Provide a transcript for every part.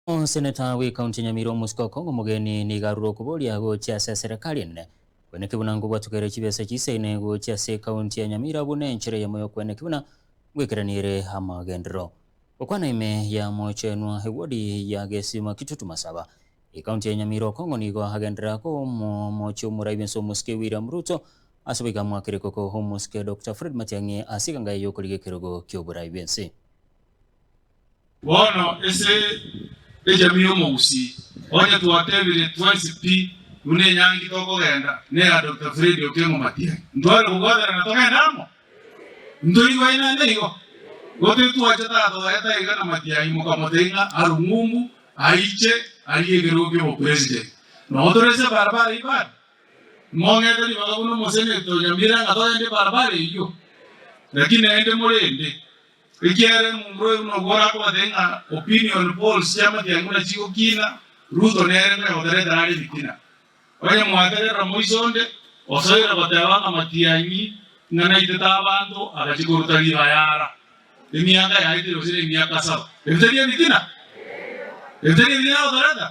Omoseneta bw'Ekaunti ya Nyamira Omosike Okong'o Omogeni nigo arure okoboria gochia ase eserekari enene kweneki buna nkobwatokere chibesa chisaine gochia ase ekaunti ya Nyamira buna enchera eyemo y'okweneki buna ngoikerania ere amagenderero. Gokwana ime ya Mochenwa ewodi ya Gesima Kitutu Masaba Ekaunti ya Nyamira Okong'o nigo agenderera komomochia omorai bw'ense Omosike William Ruto ase boigo amoakere koko Omosike Doctor Fred Matiang'i ase eganga eye y'okorigia ekerogo ki'oborai bw'ense. Bono ase ejamii y'omogusii, onye twatebire twensi pi buna enyangi tokogenda neya Doctor Fred Okengo Matiang'i, ntware kobwaterana togende amo? Ntoigwaine naende igo? Gose twacha tata oye taiga na Matiang'i mokamotebia ng'a arwe ng'umbu aiche arie ekerogo ki'obopresident. Nogo tore ase ebarabara eyio bado? Mong'ete ribaga buna omoseneto o Nyamira ng'a togende ebarabara eyio? Lakini naende morende. Ekiagera emumura oyo buna obwo orakobatebia ng'a opinion polls chi'amatiang'i buna chigokina, Ruto nere ng'a gotaretera are ebitina. Onye mwategerera moiso onde, osoire goteba ng'a matiang'i ng'a naitete abanto agachia koruta ribaya ara emiaka yaetire gose nemiaka saba. Ebi tari ebitina? Ebi tari ebitina agotoreta?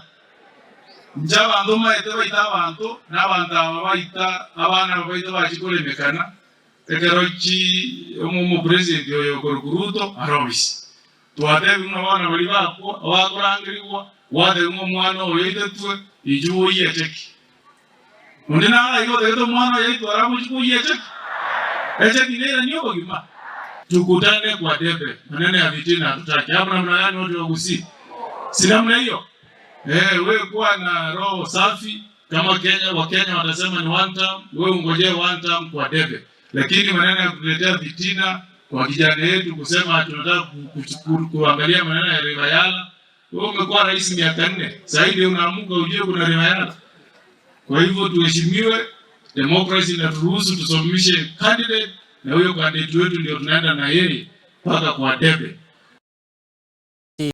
Inche abanto mbaete baita abanto, na abanto aba baita abana aba baito bachia koremekana, Ekero chi omopresident oyo okorokwa Ruto are obisi, twatebiwa ng'a bono baria bakwa bakorangerigwa, gwatebiwa ng'a omwana oyo oitetwe, inchuo oyie echeki. Onde naro aiga otagete omwana oyo aitwe aramochie koyia echeki? Echeki neiranie obogima? Tukutane kwa debe, maneno ya fitina hatutaki. Hapo namna gani watu wa Gusii? Si namna hiyo? Eh, we kuwa na roho safi Kama Kenya, Wakenya watasema ni one term, wewe ungojee one term kwa debe, lakini maneno ya kutuletea fitina kwa kijana yetu kusema tunataka ku, ku, kuangalia maneno ya River Yala. Wewe umekuwa rais miaka nne, sasa hivi unaamuka ujue kuna River Yala. Kwa hivyo tuheshimiwe, democracy inaturuhusu tusimamishe candidate, na huyo candidate wetu ndio tunaenda na yeye mpaka kwa debe.